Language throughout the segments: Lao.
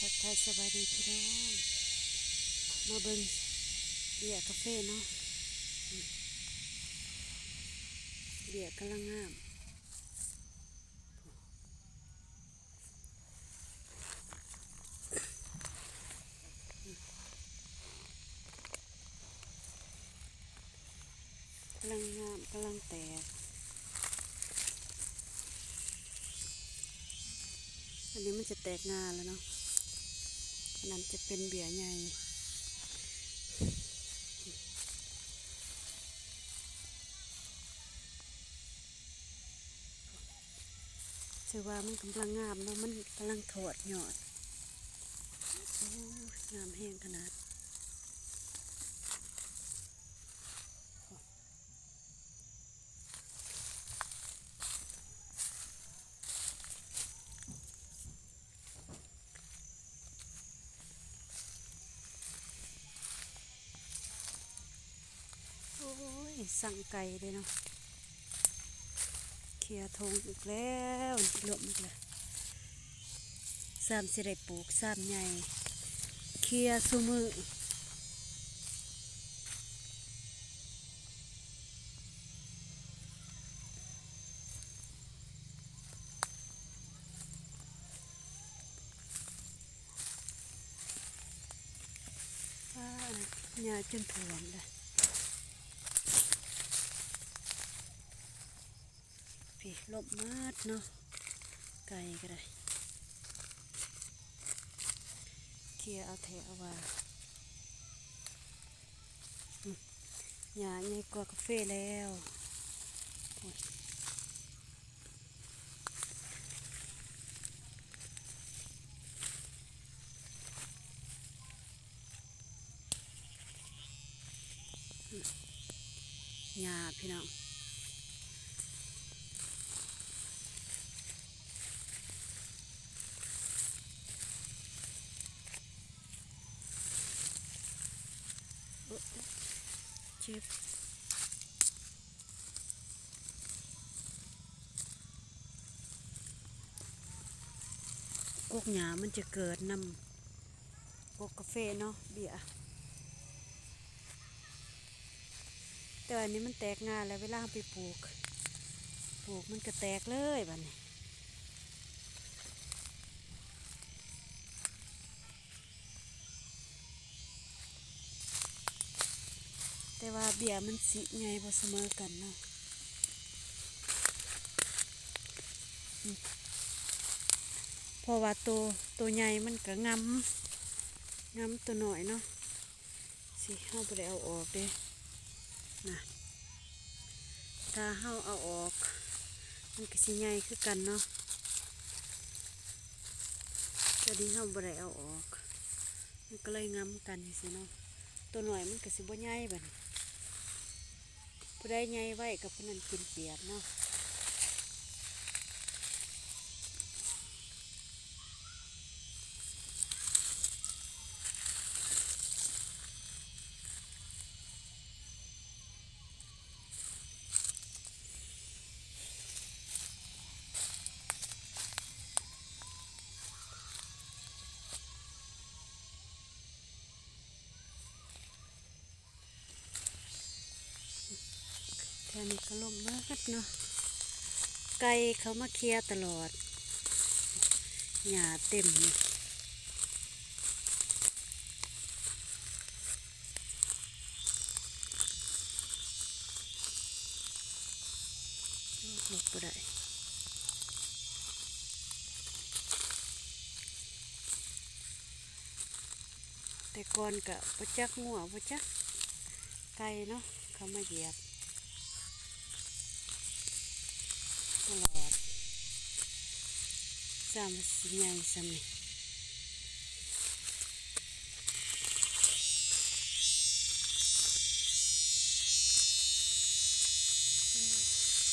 ທັກທາຍສະບາຍດີພີ່ນ້ອງ ມາເບິ່ງເບ້ຍກາເຟເນາະ ເບ້ຍກຳລັງງາມ ກຳລັງງາມ ກຳລັງແຕກ ອັນນີ້ມັນຈະແຕກງ່າແລ້ວເນາະ ອັນນັ້ນຈະເປັນເບ້ຍໃຫຍ່. ຖືວ່າມັນກຳລັງງາມເນາະ ມັນກຳລັງຖອດຍອດ ໂອ້ຍ ງາມແຮງຂະໜາດ. ໂອ້ຍ ສັງໄກ່ເດ້ເນາະ ເຄຍທົ່ງອີກແລ້ວ ລົມອີກແລ້ວ ຊ້ຳຊິໄດ້ປູກຊ້ຳໃຫຍ່ ເຄຍຊຸມື້. ຫຍ້າຈົນຖ້ວມແລ້ວ ພີ້ ລົມໝົດເນາະ ໄກ່ກໍໄດ້ ເຄຍເອົາແທ້ເອົາວ່າ. ຫຍ້າໃຫຍ່ກວ່າກາເຟແລ້ວ ຫຍ້າພີ່ນ້ອງ ໂອ້ ເຈັບ ກົກຫຍ້າມັນຈະເກີດນຳ ກົກກາເຟເນາະ ເບ້ຍ ແຕ່ວ່າອັນນີ້ມັນແຕກງ່າແລ້ວ ເວລາເຮົາໄປປູກ ປູກມັນກໍແຕກເລີຍບາດນີ້. ແຕ່ວ່າເບ້ຍມັນຊິໃຫຍ່ບໍ່ສະເໝີກັນເນາະ ອືມ ເພາະວ່າໂຕ ໂຕໃຫຍ່ມັນກະງຳ ງຳໂຕນ້ອຍເນາະ ຊິ ເຮົາບໍ່ໄດ້ເອົາອອກເດ້ ນະ ຖ້າເຮົາເອົາອອກ ມັນກະຊິໃຫຍ່ຄືກັນເນາະ ແຕ່ນີ້ເຮົາບໍ່ໄດ້ເອົາອອກ ມັນກະເລີຍງຳກັນຈັ່ງຊີ້ເນາະ ໂຕນ້ອຍມັນກະຊິບໍ່ໃຫຍ່ບາດນີ້ ຜູ້ໃດໃຫຍ່ໄວກະຜູ້ນັ້ນກິນປຽບເນາະ. ແຖວນີ້ກະລົມເໝິດເນາະ ໄກ່ເຂົາມາເຄຍຕະຫຼອດ ຫຍ້າເຕັມຢູ່ ລົບບໍ່ໄດ້. ແຕ່ກ່ອນກະບໍ່ຈັກງົວ ບໍ່ຈັກໄກ່ເນາະ ເຂົາມາຢຽບຕະຫຼອດ ຊ້ຳຊິໃຫຍ່ຊ່ຳນີ້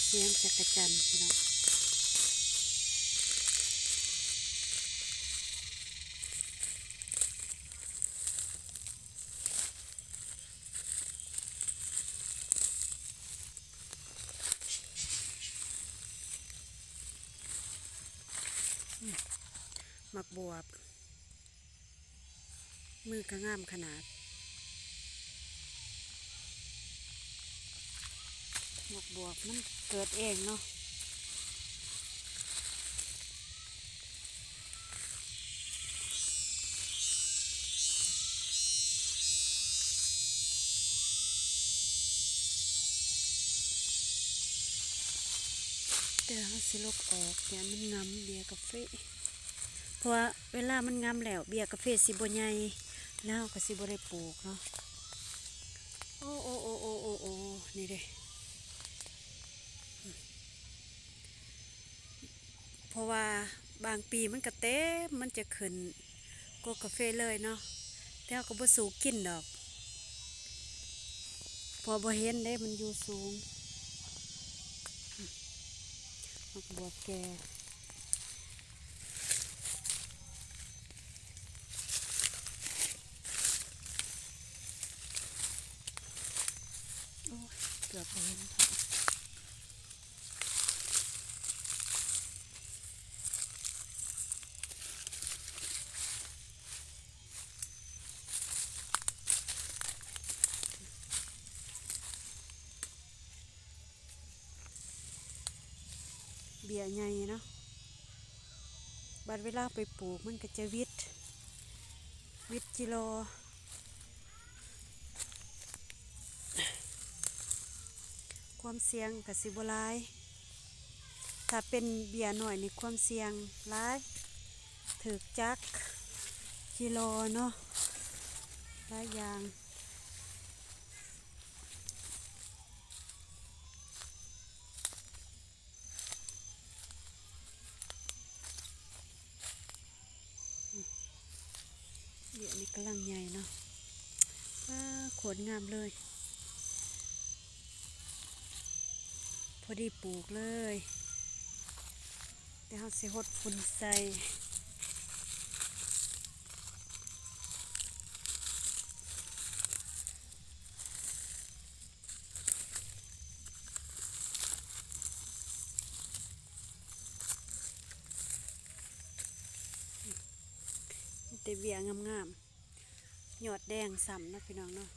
ສຽງຈັກກະຈັ່ນພີ່ນ້ອງ. ໝາກບວບ ມືກໍງາມຂະໜາດ. ໝາກບວບມັນເກີດເອງເນາະ. ແຕ່ເຮົາຊິລົກອອກ ຢ້ານມັນງຳເບ້ຍກາເຟ ເພາະວ່າເວລາມັນງຳແລ້ວ ເບ້ຍກາເຟຊິບໍ່ໃຫຍ່ ແລ້ວເຮົາກໍຊິບໍ່ໄດ້ປູກເນາະ. ໂອ້ ໂອ້ ນີ້ເດ້. ເພາະວ່າບາງປີມັນກະເຕັມ ມັນຈະຂຶ້ນກົກກາເຟເລີຍເນາະ ແຕ່ເຮົາກໍບໍ່ສູ້ກິນດອກ ເພາະບໍ່ເຫັນເດ້ ມັນຢູ່ສູງ. ໝາກບວບແກ່ ໂອ້ຍ ເກືອບບໍ່ເຫັນເທາະ. ເບ້ຍໃຫຍ່ເນາະ ບັດເວລາໄປປູກມັນກໍຈະຫວິດ ຫວິດຈິລໍ. ຄວາມສ່ຽງກະຊິບໍ່ຫຼາຍ ຖ້າເປັນເບ້ຍນ້ອຍນີ້ຄວາມສ່ຽງຫຼາຍ ຖືກຈັກ ຈິລໍເນາະ ຫຼາຍຢ່າງ. ເບ້ຍນີ້ກຳລັງໃຫຍ່ເນາະ ວ້າ ໂຄດງາມເລີຍ ພໍດີປູກເລີຍ ແຕ່ເຮົາຊິຫົດຝຸ່ນໃສ່. ມີແຕ່ເບ້ຍງາມໆ ຍອດແດງຊ້ຳເນາະ ພີ່ນ້ອງເນາະ.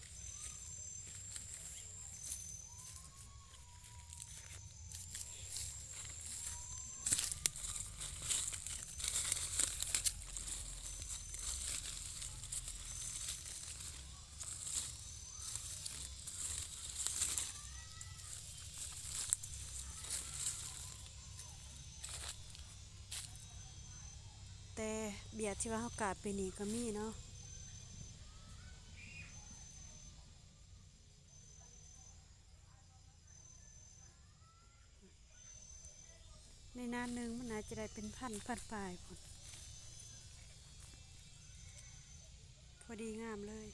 ແຕ່ເບ້ຍທີ່ວ່າເຮົາກາດໄປນີ້ກໍມີເນາະ. ໃນນາໜຶ່ງມັນອາດຈະໄດ້ເປັນພັນ ພັນປາຍພຸ້ນ ພໍດີງາມເລີຍ.